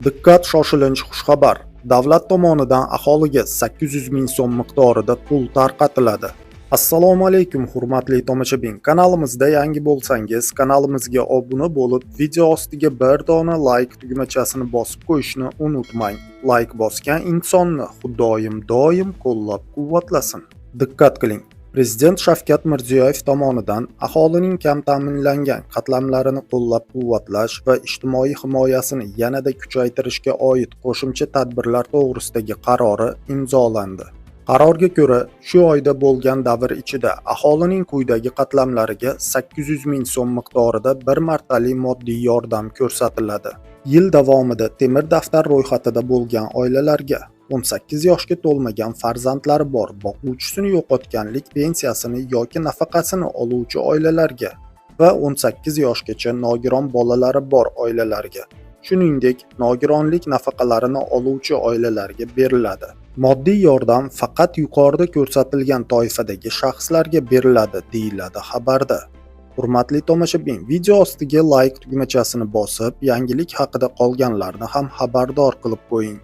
Diqqat, shoshilinch xushxabar! Davlat tomonidan aholiga 800 ming so'm miqdorida pul tarqatiladi. Assalomu alaykum, hurmatli tomoshabin. Kanalimizda yangi bo'lsangiz, kanalimizga obuna bo'lib, video ostiga bir dona like tugmachasini bosib qo'yishni unutmang. Like bosgan insonni Xudoyim doim qo'llab-quvvatlasin. Diqqat qiling! Prezident Shavkat Mirziyoyev tomonidan aholining kam ta'minlangan qatlamlarini qo'llab-quvvatlash va ijtimoiy himoyasini yanada kuchaytirishga oid qo'shimcha tadbirlar to'g'risidagi qarori imzolandi. Qarorga ko'ra, shu oyda bo'lgan davr ichida aholining quyidagi qatlamlariga 800 ming so'm miqdorida bir martali moddiy yordam ko'rsatiladi. Yil davomida temir daftar ro'yxatida bo'lgan oilalarga, 18 yoshga to'lmagan farzandlari bor, boquvchisini yo'qotganlik pensiyasini yoki nafaqasini oluvchi oilalarga va 18 yoshgacha nogiron bolalari bor oilalarga, shuningdek, nogironlik nafaqalarini oluvchi oilalarga beriladi. Moddiy yordam faqat yuqorida ko'rsatilgan toifadagi shaxslarga beriladi, deyiladi xabarda. Hurmatli tomoshabin, video ostiga like tugmachasini bosib, yangilik haqida qolganlarni ham xabardor qilib qo'ying.